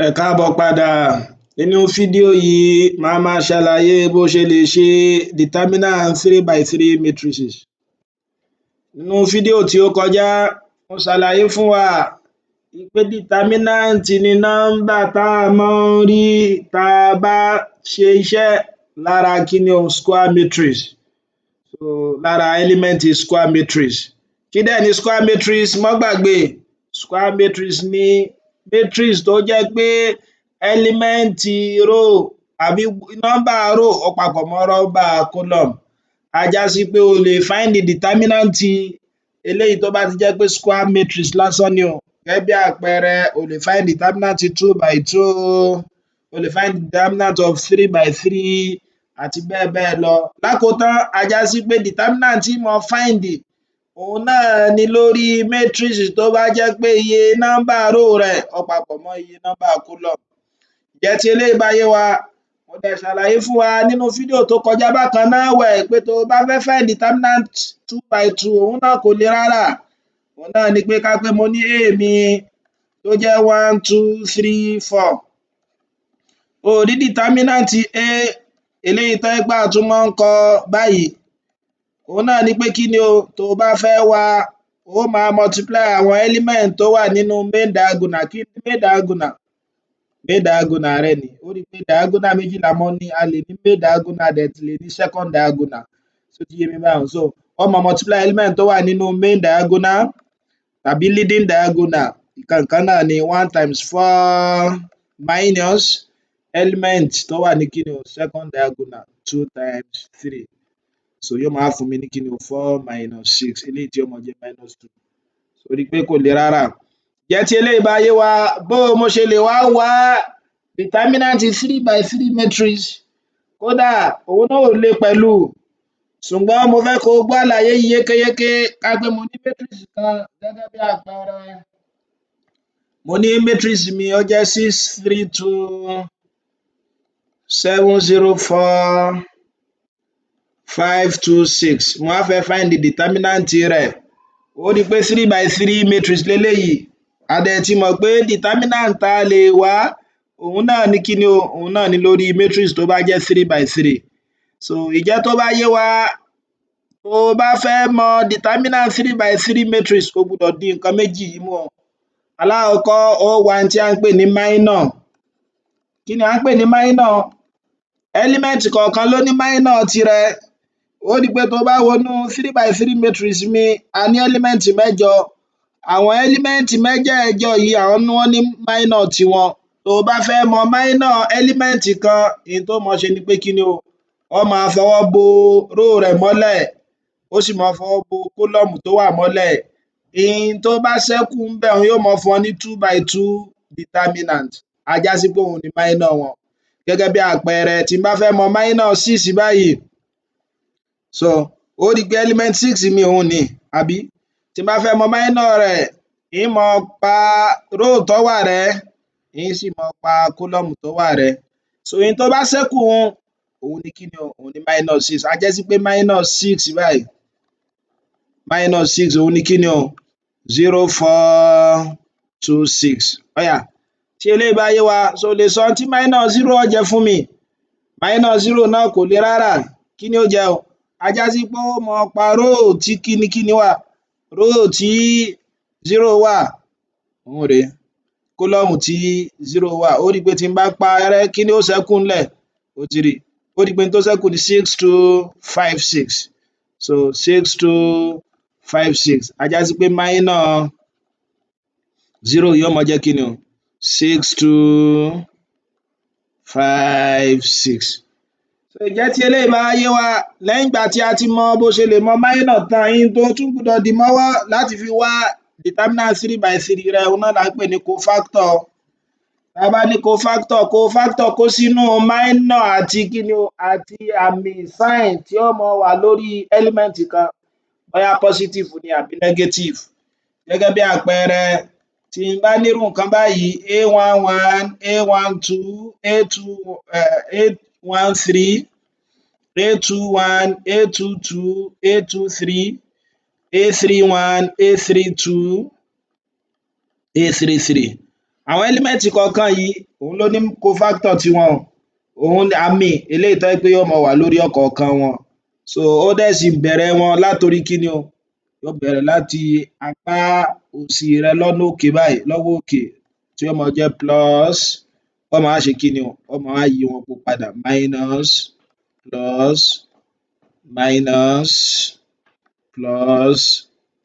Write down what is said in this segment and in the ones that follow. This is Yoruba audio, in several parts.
Ẹ káàbọ̀ padà. Nínú fídíò yìí, màá máa ṣàlàyé bó ṣe lè ṣe determinant 3 by 3 matrices. Nínú fídíò tí ó kọjá, mo ṣàlàyé fún wa wí pé determinant ni nọ́mbà tá mọ́ ń rí tá bá ṣe iṣẹ́ lára kíni o? Square matrix. So lára element square matrix. Kí dẹ̀ ni square matrix? Má gbàgbé, square matrix ni matrix tó jẹ́ pé element row àbí nọ́mbà row ó papọ̀ mọ́ nọ́mbà column. Á já sí pé o lè find the determinant eléyìí tó bá ti jẹ́ pé square matrix lásán ni o. Gẹ́gẹ́ bí àpẹẹrẹ, o lè find determinant 2 by 2, o lè find determinant of 3 by 3 àti bẹ́ẹ̀ bẹ́ẹ̀ lọ. Lákòótán, á já sí pé determinant tí mo find, òun náà ni lórí matrix tó bá jẹ́ pé iye nọ́mbà row rẹ̀ ó papọ̀ mọ́ iye nọ́mbà column. Ǹjẹ́ tí eléyìí bá yé wa, mo dẹ̀ ṣàlàyé fún wa nínú fídíò tó kọjá bákan náà ẹ̀wẹ̀ pé tó o bá fẹ́ find determinant 2 by 2, òun náà kò le rárá. Òun náà ni pé ká pé mo ní A mi tó jẹ́ 1, 2, 3, 4. O rí determinant A eléyìí tó jẹ́ pé a tún máa ń kọ báyìí, òun náà ni pé kí ni o? Tó o bá fẹ́ wá, ó máa multiply àwọn element tó wà nínú main diagonal. Kí ni main diagonal? Main diagonal rẹ nìí. Ó rí i pé diagonal méjì la mọ́ ní. A lè ní main diagonal, a dẹ̀ lè ní second diagonal. Ṣó ti yé mi báhun? So ó máa multiply element tó wà nínú main diagonal tàbí leading diagonal, ìkan kan náà ni. One times four minus element tó wà ní kíni o? Second diagonal, two times three. So yóò máa wá fún mi ní kíni o? Four minus six, eléyìí tí ó máa jẹ́ minus two. Ó rí i pé kò le rárá. Ǹjẹ́ tí eléyìí bá yé wa, bó mo ṣe lè wá wá determinant 3 by 3 matrix? Kódà òun náà ò le pẹ̀lú, ṣùgbọ́n mo fẹ́ kó o gbọ́ àlàyé yìí yékéyéké. Ká pé mo ní matrix kan gẹ́gẹ́ bí àpẹẹrẹ, mo ní matrix mi, ó jẹ́ 6 3 2 7 0 4 5 2 6. Mo wá fẹ́ find the determinant rẹ̀. Ó rí i pé 3 by 3 matrix leléyìí. A dẹ̀ ti mọ̀ pé determinant tá a lè wá, òun náà ni kíni o? Òun náà ni lórí matrix tó bá jẹ́ 3 by 3. So ìjẹ́ tó bá yé wa, tó o bá fẹ́ mọ determinant 3 by 3 matrix, o gbúdọ̀ di nǹkan méjì yìí mú o. Alákọ̀ọ́kọ́, ó wá ohun tí à ń pè ní minor. Kí ni à ń pè ní minor? Element kọ̀ọ̀kan ló ní minor tirẹ̀. Ó rí i pé tó bá wọnú 3 by 3 matrix mi, a ní element mẹ́jọ. Àwọn element mẹ́jẹ̀ẹ̀jọ yìí, àwọn ni wọ́n ní minor tiwọn. Tó o bá fẹ́ mọ minor element kan, ohun tó máa ṣe ni pé kí ni o? Ó máa fọwọ́ bo row rẹ̀ mọ́lẹ̀, ó sì máa fọwọ́ bo column tó wà mọ́lẹ̀. Ohun tó bá ṣẹ́kù ńbẹ̀ yóò máa fún ọ ní 2 by 2 determinant, á já sí pé òun ni minor wọn. Gẹ́gẹ́ bí àpẹẹrẹ, tí n bá fẹ́ mọ minor six báyìí, so ó rí i pé element six mi, òun nìí, àbí? Tí n bá fẹ́ mọ minor rẹ̀, ń máa pa row tó wà rẹ́, ń sì máa pa column tó wà rẹ́. So ohun tó bá ṣẹ́kù un, òun ni kíni o? Òun ni minor six. Á jẹ́ sí pé minor six báyìí, minor six, òun ni kíni o? 0 4 2 6. Ó yá, tí eléyìí bá yé wa, ṣo lè sọ ohun tí minor zero ó jẹ́ fún mi? Minor zero náà kò le rárá. Kí ni ó jẹ́ o? Á já sí pé ó máa pa row tí kíni kíni wà, row tí zero wà, òun rèé, column tí zero wà. Ó rí i pé tí n bá parẹ́, kí ni ó ṣẹ́kù ńlẹ̀? Ó ti rí, ó rí i pé n tó ṣẹ́kù ní 6 2 5 6. So 6 2 5 6, á já sí pé minor zero yóò máa jẹ́ kí ni o? 6 2 5 6. Ǹjẹ́ tí eléyìí bá yé wa, lẹ́yìn ìgbà tí a ti mọ bó ṣe lè mọ minor tán, ohun tó tún gbúdọ̀ dì mọ́wọ́ láti fi wá determinant 3 by 3 rẹ, òun náà là ń pè ní cofactor. Tá bá ní cofactor, cofactor kó sínú minor àti kíni o? Àti àmì sign tí ó máa wà lórí element kan, bóyá positive ni àbí negative. Gẹ́gẹ́ bí àpẹẹrẹ, tí n bá nírú nǹkan báyìí: a one one, a one two, a two, a one three, a two one, a two two, a two three, a three one, a three two, a three three. Àwọn element kọ̀ọ̀kan yìí, òun ló ní cofactor tiwọn o. Òun àmì eléyìí tó jẹ́ pé yóò máa wà lórí ọ̀kọ̀ọ̀kan wọn. So ó dẹ̀ sì bẹ̀rẹ̀ wọn látorí kíni o? Yóò bẹ̀rẹ̀ láti apá òsì rẹ lọ́nà òkè báyìí, lọ́wọ́ òkè, tí ó máa jẹ́ plus. Ó máa wá ṣe kíni o? Ó máa wá yí wọn po padà: minus, plus, minus, plus,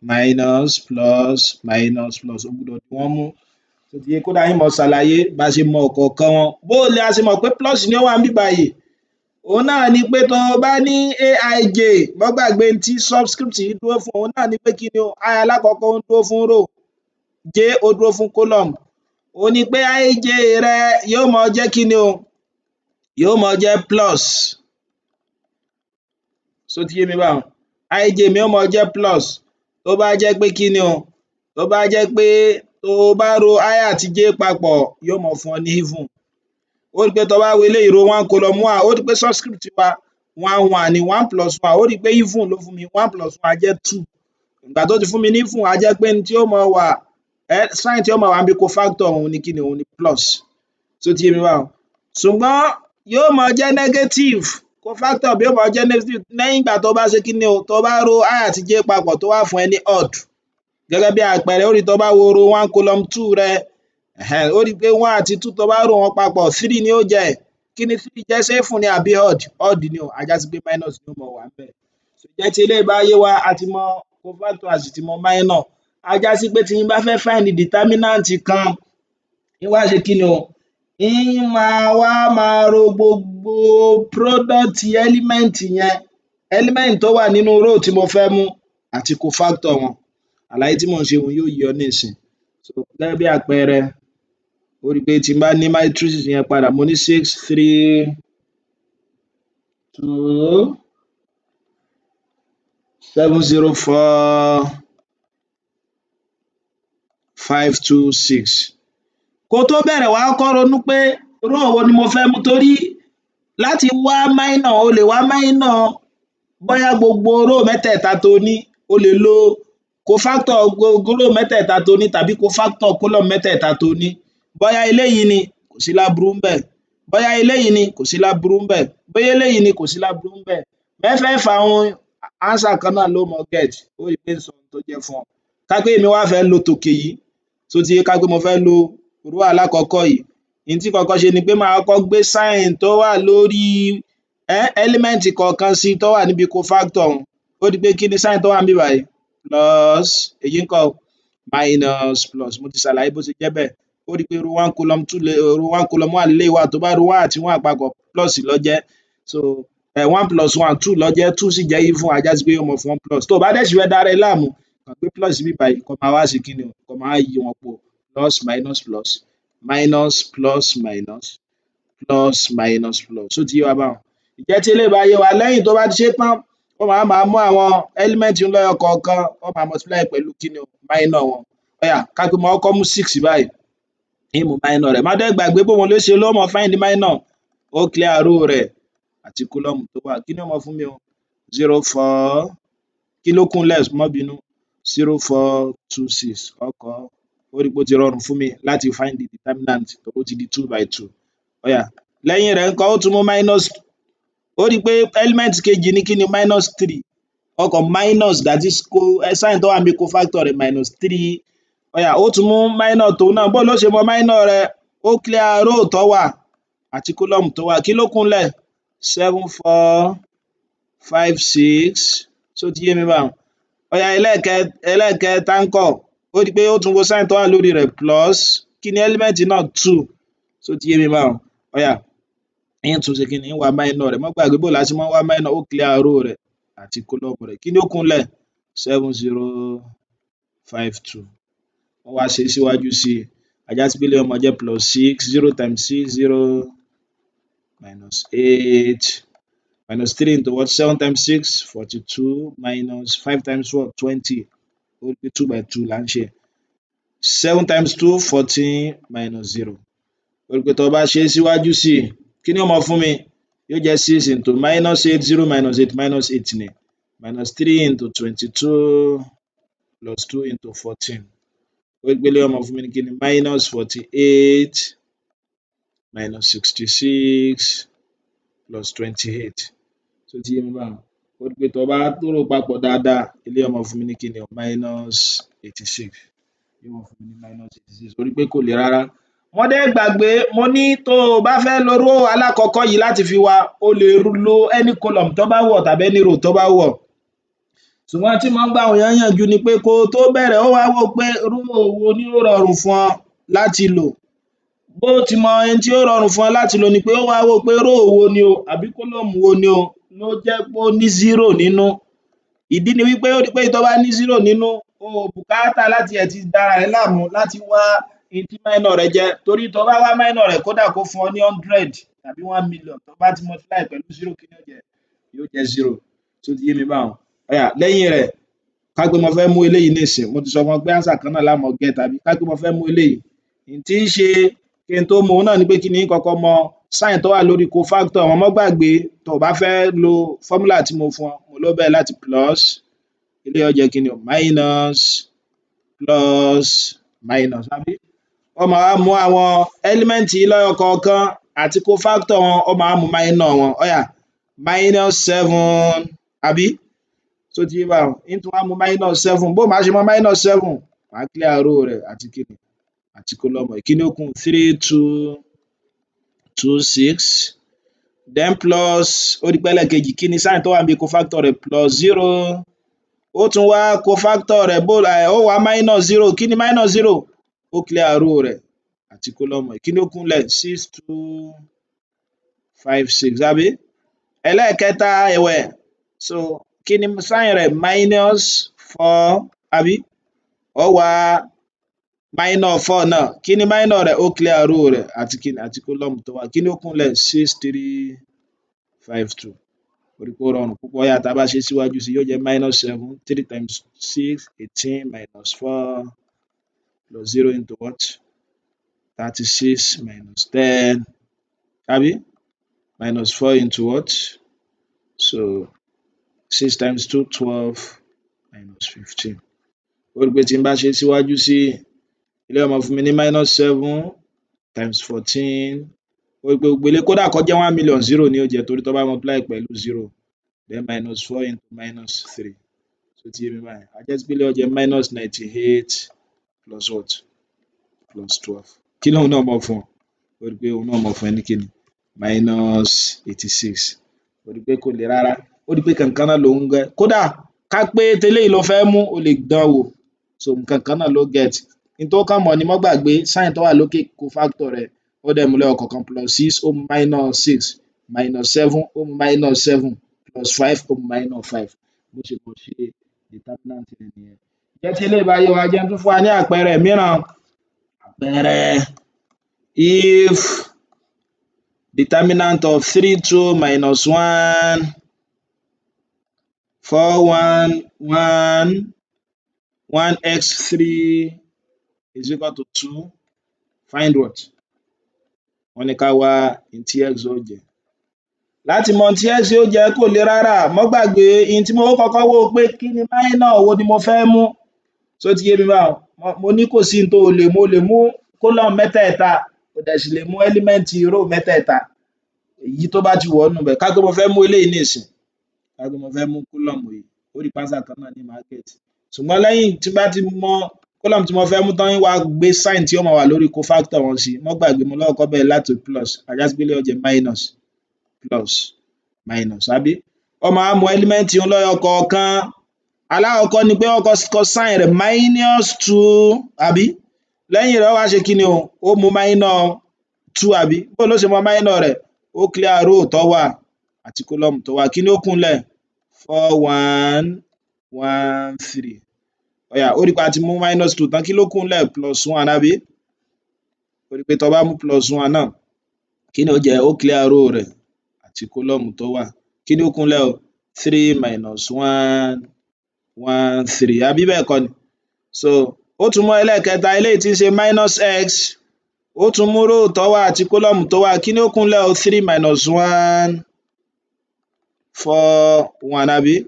minus, plus, minus, plus. O gbọ́dọ̀ dì wọ́n mú. Ṣó ti yé? Kódà ń máa ṣàlàyé bá ṣe mọ ọ̀kọ̀ọ̀kan wọn. Bó o la ṣe mọ̀ pé plus ni ó wà níbí báyìí? Òun náà ni pé tó o bá ní aij, má gbàgbé n tí subscript yìí dúró fún. Òun náà ni pé kí ni o? I alákọ̀ọ́kọ́, ó ń dúró fún row, j, ó dúró fún column. Òun ni pé ij rẹ yóò máa jẹ́ kí ni o? Yóò máa jẹ́ plus. Ṣó ti yé mi báhun? Ij mi ó máa jẹ́ plus tó bá jẹ́ pé kí ni o? Tó bá jẹ́ pé tó o bá ro i àti j papọ̀, yóò máa fún ọ ní even. Ó rí pé tó bá wo eléyìí, row one, column one, ó rí pé subscript wa, one one ni. One plus one, ó rí pé even ló fún mi. One plus one jẹ́ two. Ìgbà tó ti fún mi ní even, á jẹ́ pé n tí ó máa wà, sign tí ó máa wà níbi cofactor, òun ni kí ni? Òun ni plus. Ṣó ti yé mi báhun? Ṣùgbọ́n yóò máa jẹ́ negative, cofactor yóò máa jẹ́ negative lẹ́yìn ìgbà tó bá ṣe kí ni o? Tó bá ro i àti j papọ̀, tó wá fún ẹ ní odd. Gẹ́gẹ́ bí àpẹẹrẹ, ó rí tó bá wo row one, column two rẹ, ó rí pé one àti two, tó bá rò wọ́n papọ̀, three ni ó jẹ́. Kí ni three jẹ́? Ṣé even ni àbí odd? Odd ni o. Á já sí pé minus ni ó máa wà ńbẹ̀. Ǹjẹ́ tí eléyìí bá yé wa, a ti mọ cofactor, a sì ti mọ minor. Á já sí pé tí n bá fẹ́ find determinant kan, ń wá ṣe kí ni o? Ń máa wá máa ro gbogbo product element yẹn, element tó wà nínú row tí mo fẹ́ mú àti cofactor wọn. Àlàyé tí mò ń ṣe un yóò yé ọ nísìnyí. So gẹ́gẹ́ bí àpẹẹrẹ, ó rí i pé tí n bá ní matrix yẹn padà, mo ní 6, 3, 2, 7, 0, 4, 5, 2, 6. Kó tó bẹ̀rẹ̀, wàá kọ́kọ́ ronú pé row wo ni mo fẹ́ mú, torí láti wá minor, o lè wá minor bóyá gbogbo row mẹ́tẹ̀ẹ̀ta tó ní, o lè lo cofactor gbogbo row mẹ́tẹ̀ẹ̀ta tó ní tàbí cofactor column mẹ́tẹ̀ẹ̀ta tó ní. Bóyá eléyìí ni, kò sí láburú ńbẹ̀. Bóyá eléyìí ni, kò sí láburú ńbẹ̀. Bóyá eléyìí ni, kò sí láburú ńbẹ̀. Mẹ́fẹ̀ẹ̀fà un, answer kan náà ló máa get. Ó rí pé ń sọ ohun tó jẹ́ fún ọ. Ká pé èmi wá fẹ́ lo tòkè yìí, tó ti yé, ká pé mo fẹ́ lo row alákọ̀ọ́kọ́ yìí, n tí kọ́kọ́ ṣe ni pé màá kọ́kọ́ gbé sign tó wà lórí element kọ̀ọ̀kan sí tó wà níbi cofactor un. Ó di pé kí ni sign tó wà níbí báyìí? Plus. Èyí ńkọ́? Minus, plus. Mo ti ṣàlàyé bó ṣe jẹ́ bẹ́ẹ̀. Ó rí pé row one, column two, row one, column one leléyìí wà. Tó bá ro one àti one papọ̀, plus ló jẹ́. So one plus one, two ló jẹ́. Two sì jẹ́ even, á já sí pé yóò máa fún plus. Tó o bá dẹ̀ sì fẹ́ dára ẹ láàmú, kàn gbé plus síbí báyìí, kó máa wá ṣe kí ni o? Kó máa wá yí wọn po: plus, minus, plus, minus, plus, minus, plus, minus, plus. Ṣó ti yé wa báhun? Ǹjẹ́ tí eléyìí bá yé wa, lẹ́yìn tó bá ti ṣe tán, ó máa máa mú àwọn element lẹ́yọ kọ̀ọ̀kan, ó máa multiply pẹ̀lú kí ni o? Minor wọn. Ó yá, ká pé mo kọ́kọ́ mú six báyìí, ń mú minor rẹ̀. Má dẹ̀ gbàgbé bóun ló ṣe ló máa find minor. Ó clear row rẹ̀ àti column tó wà. Kí ni ó máa fún mi o? 0, 4. Kí ló kù ńlẹ̀? Má bínú, 0, 4, 2, 6. Ó kọ ọ́. Ó rí pé ó ti rọrùn fún mi láti find the determinant, ó ti di two by two. Ó yá, lẹ́yìn rẹ̀ ńkọ́? Ó tún mú minus. Ó rí pé element kejì ní kí ni? Minus three. Ó kọ minus, that is sign tó wà níbi cofactor rẹ̀, minus three. Ó yá, ó tún mú minor tòun náà. Bóo ló ṣe mọ minor rẹ̀? Ó clear row tó wà àti column tó wà. Kí ló kù ńlẹ̀? 7, 4, 5, 6. Ṣó ti yé mi báhun? Ó yá, ẹlẹ́ẹ̀kẹta ńkọ́? Ó rí pé ó tún wo sign tó wà lórí rẹ̀, plus. Kí ni element náà? Two. Ṣó ti yé mi báhun? Ó yá, ń tún ṣe kí ni? Ń wá minor rẹ̀. Má gbàgbé bóo la ṣe máa ń wá minor. Ó clear row rẹ̀ àti column rẹ̀. Kí ni ó kù ńlẹ̀? 7, 0, 5, 2. Wọ́n wá ṣe síwájú sí i, á já sí pé eléyìí ó máa jẹ́ plus six, zero times six, zero, minus eight, minus three into what? Seven times six, 42, minus five times four, 20. Ó rí pé two by two là ń ṣe. Seven times two, 14, minus zero. Ó rí pé tó bá ṣe síwájú sí i, kí ni ó máa fún mi? Yóò jẹ́ six into minus eight, zero minus eight, minus eight ni, minus three into 22, plus two into 14. Ó rí pé eléyìí ó máa fún mi ní kíni? Minus 48 minus 66 plus 28. Ṣó ti yé mi báhun? Ó rí pé tó bá rò papọ̀ dáadáa, eléyìí ó máa fún mi ní kíni o? Minus 86. Yóò máa fún mi ní minus 86. Ó rí pé kò le rárá. Má dẹ̀ gbàgbé, mo ní tó o bá fẹ́ lo row alákọ̀ọ́kọ́ yìí láti fi wá, o lè lo any column tó bá wù ọ́ tàbí any row tó bá wù ọ́. Ṣùgbọ́n tí mo ń gba àwọn èèyàn níyànjú ni pé kó o tó bẹ̀rẹ̀, ó wá wò pé row wo ni ó rọrùn fún ọ láti lò. Bó ti mọ ẹni tí ó rọrùn fún ọ láti lò ni pé ó wá wò pé row wo ni o àbí column wo ni o ló jẹ́ pé ó ní zero nínú. Ìdí ni wípé ó rí pé èyí tó bá ní zero nínú, o ò bùkátà láti ẹ̀ ti dára rẹ láàmú láti wá n tí minor rẹ̀ jẹ́, torí tó bá wá minor rẹ̀, kódà kó fún ọ ní 100 tàbí 1 million, tó bá ti multiply pẹ̀lú zero, kí ni yóò jẹ́? Yóò jẹ́ zero. Ṣó ti yé mi báhun? Ó yá, lẹ́yìn rẹ̀, ká pé mo fẹ́ mú eléyìí nísìnyí, mo ti sọ fún ọ pé answer kan náà lá máa get, àbí? Ká pé mo fẹ́ mú eléyìí, n tí ń ṣe kí n tó mú òun náà ni pé kí ni? Ń kọ́kọ́ mọ sign tó wà lórí cofactor wọn. Má gbàgbé, tó o bá fẹ́ lo formula tí mo fún ọ, mo ló bẹ̀rẹ̀ láti plus, eléyìí ó jẹ́ kí ni o? Minus, plus, minus, àbí? Ó máa wá mú àwọn element yìí lẹ́yọ kọ̀ọ̀kan àti cofactor wọn, ó máa wá mú minor wọn. Ó yá, minus seven, àbí? Ṣó ti yé báhun? Ń tún wá mú minus seven. Bó màá ṣe mọ minus seven? Màá clear row rẹ̀ àti kíni? Àti column rẹ̀. Kí ni ó kù? Three, two, two, six, then plus. Ó rí pé ẹlẹ́ẹ̀kejì, kí ni sign tó wà níbi cofactor rẹ̀? Plus zero. Ó tún wá cofactor rẹ̀, bó ó wá minus zero. Kí ni minus zero? Ó clear row rẹ̀ àti column rẹ̀. Kí ni ó kù ńlẹ̀? Six, two, five, six, àbí? Ẹlẹ́ẹ̀kẹta ẹ̀wẹ̀, so kí ni sign rẹ̀? Minus four, àbí? Ó wá minor four náà. Kí ni minor rẹ̀? Ó clear row rẹ̀ àti kíni? Àti column tó wà. Kí ni ó kù ńlẹ̀? Six, three, five, two. Ó rí pé ó rọrùn púpọ̀. Ó yá, tá a bá ṣe síwájú sí, yóò jẹ́ minus seven, three times six, 18, minus four, plus zero into what? 36 minus 10, àbí? Minus four into what? So six times two, 12, minus 15. Ó rí pé tí n bá ṣe síwájú sí, eléyìí ó máa fún mi ní minus seven times 14. Ó rí pé gbogbo eléyìí, kódà kó jẹ́ 1 million, zero ni ó jẹ́, torí tó bá multiply pẹ̀lú zero. Then minus four into minus three. Ṣó ti yé mi báyẹn? Á jẹ́ sí pé eléyìí ó jẹ́ minus 98 plus what? Plus 12. Kí lóun náà máa fún ọ? Ó rí pé òun náà máa fún ẹ ní kíni? Minus 86. Ó rí pé kò le rárá. Ó rí pé nǹkan kan náà ló ń gẹ́. Kódà ká pé teléyìí ló fẹ́ mú, o lè dán wò. So nǹkan kan náà ló get. N tó kàn mọ̀ ni, má gbàgbé sign tó wà lókè cofactor rẹ̀. Ó dẹ̀ mú lẹ́yọ kọ̀ọ̀kan: plus six, ó mú minus six, minus seven, ó mú minus seven, plus five, ó mú minus five. Bó ṣe mọ̀ ṣe determinant rẹ̀ nìyẹn. Ǹjẹ́ tí eléyìí bá yé wa, jẹ́ n tún fún wa ní àpẹẹrẹ mìíràn. Àpẹẹrẹ: if determinant of three, two, minus one, four, one, one, one x three is equal to two, find what? Wọ́n ní ká wá n tí x ó jẹ́. Láti mọ ohun tí x ó jẹ́ kò le rárá. Má gbàgbé n tí mo kọ́kọ́ wò pé kí ni minor wo ni mo fẹ́ mú. Ṣó ti yé mi báhun? Mo ní kò sí n tó lè mú. O lè mú column mẹ́tẹ̀ẹ̀ta, o dẹ̀ sì lè mú element row mẹ́tẹ̀ẹ̀ta, èyí tó bá ti wù ọ́ nínú ibẹ̀. Ká pé mo fẹ́ mú eléyìí nísìnyí, ká pé mo fẹ́ mú column yìí, ó rí pé answer kan náà ni màá get. Ṣùgbọ́n lẹ́yìn tí n bá ti mọ column tí mo fẹ́ mú tán, ń wá gbé sign tí ó máa wà lórí cofactor wọn sí. Má gbàgbé, mo lọ́kọ́kọ́ bẹ̀rẹ̀ láti plus, á já sí pé eléyìí ó jẹ́ minus, plus, minus, àbí? Ó máa wá mú element un lẹ́yọ kọ̀ọ̀kan. Alákọ̀ọ́kọ́ ni pé ó kọ́kọ́ kọ sign rẹ̀, minus two, àbí? Lẹ́yìn rẹ̀, ó wá ṣe kí ni o? Ó mú minor two, àbí? Bóo ló ṣe mọ minor rẹ̀? Ó clear row tó wà àti column tó wà. Kí ni ó kù ńlẹ̀? Four, one, one, three. Ó yá, ó rí pé a ti mú minus two tán. Kí ló kù ńlẹ̀? Plus one, àbí? Ó rí pé tó bá mú plus one náà, kí ni ó jẹ́? Ó clear row rẹ̀ àti column tó wà. Kí ni ó kù ńlẹ̀ o? Three minus one, one, three, àbí bẹ́ẹ̀ kọ́ ni? So ó tún mú ẹlẹ́ẹ̀kẹta, eléyìí tí ń ṣe minus x. Ó tún mú row tó wà àti column tó wà. Kí ni ó kù ńlẹ̀ o? Three minus one, four, one, àbí?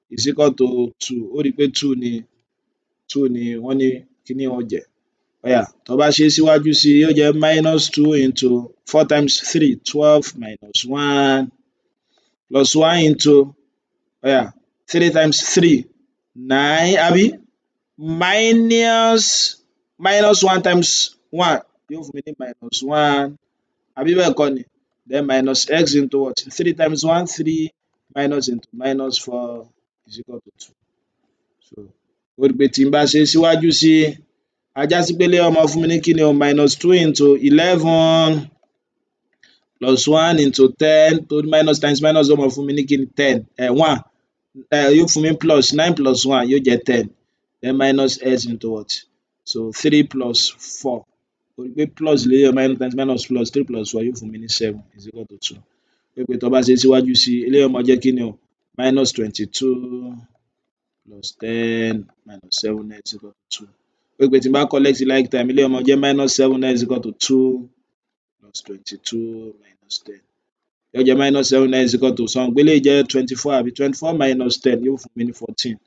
Is equal to two. Ó rí i pé two ni, two ni wọ́n ní kíní ó jẹ́. Ó yá, tó bá ṣe síwájú sí i, yóò jẹ́ minus two into four times three, 12, minus one plus one into, ó yá, three times three, nine, àbí? Minus minus one times one yóò fún mi ní minus one, àbí bẹ́ẹ̀ kọ́ ni? Then minus x into what? Three times one, three, minus into minus four is equal to two. So ó rí pé tí n bá ṣe síwájú sí i, á já sí pé eléyìí ó máa fún mi ní kíni o? Minus two into 11 plus one into 10, torí minus times minus ó máa fún mi ní kíni? 10, one, yóò fún mi plus nine plus one yóò jẹ́ 10. Then minus x into what? So three plus four, ó rí pé plus leléyìí, minus times minus plus, three plus four yóò fún mi ní seven is equal to two. Ó rí pé tó bá ṣe síwájú sí i, eléyìí ó máa jẹ́ kíni o? Minus 22 plus 10 minus seven x equal to two. Ó rí pé tí n bá collect like term, eléyìí ó máa jẹ́ minus seven x equal to two plus 22 minus 10, yóò jẹ́ minus seven x equal to, sọ pé eléyìí jẹ́ 24, àbí? 24 minus 10 yóò fún mi ní 14.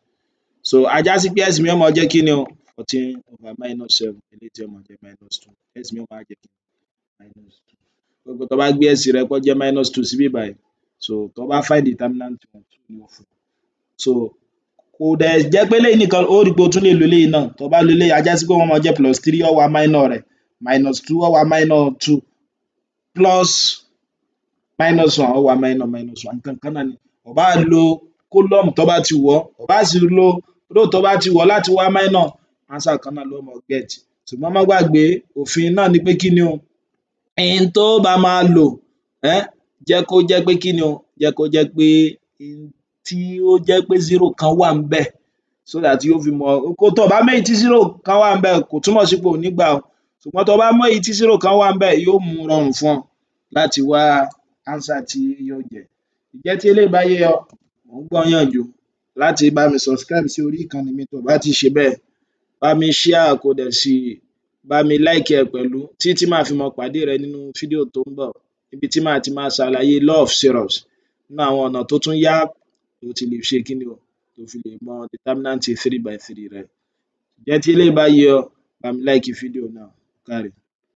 So á já sí pé x mi ó máa jẹ́ kíni o? 14 over minus seven, eléyìí tí ó máa jẹ́ minus two. X mi ó máa jẹ́ kíni? Minus two. Ó rí pé tó bá gbé x rẹ kó jẹ́ minus two síbí báyìí, so tó bá find determinant wọn, two ni ó fún. So kò dẹ̀ jẹ́ pé eléyìí nìkan, ó rí pé o tún lè lo eléyìí náà. Tó bá lo eléyìí, á já sí pé wọ́n máa jẹ́ plus three, ó wá minor rẹ̀, minus two, ó wá minor two, plus minus one, ó wá minor minus one. Nǹkan kan náà ni. Ò bá lo column tó bá ti wù ọ́, ò bá sì lo row tó bá ti wù ọ́ láti wá minor, answer kan náà ló máa get. Ṣùgbọ́n má gbàgbé, òfin náà ni pé kí ni o, n tó bá máa lò, jẹ́ kó jẹ́ pé kí ni o, jẹ́ kó jẹ́ pé n tí ó jẹ́ pé zero kan wà ńbẹ̀, so that yóò fi mọ tó bá mú èyí tí zero kan wà ńbẹ̀. Kò túmọ̀ sí pé ò ní gbà o, ṣùgbọ́n tó bá mú èyí tí zero kan wà ńbẹ̀, yóò mú rọrùn fún ọ láti wá answer tí yóò jẹ́. Ǹjẹ́ tí eléyìí bá yé ọ, mò ń gbà ọ́ níyànjú láti bá mi subscribe sí orí ìkànnì mi tó bá tíì ṣe bẹ́ẹ̀, bá mi share, kó dẹ̀ sì bá mi like ẹ̀ pẹ̀lú, títí màá fi máa pàdé rẹ nínú fídíò tó ń bọ̀, níbi tí màá ti máa ṣàlàyé law of zeros nínú àwọn ọ̀nà tó tún yá tó ti lè ṣe kíni o, tó fi lè mọ determinant three by three rẹ. Ǹjẹ́ tí eléyìí bá yé ọ, bá mi like fídíò náà. Ó káre.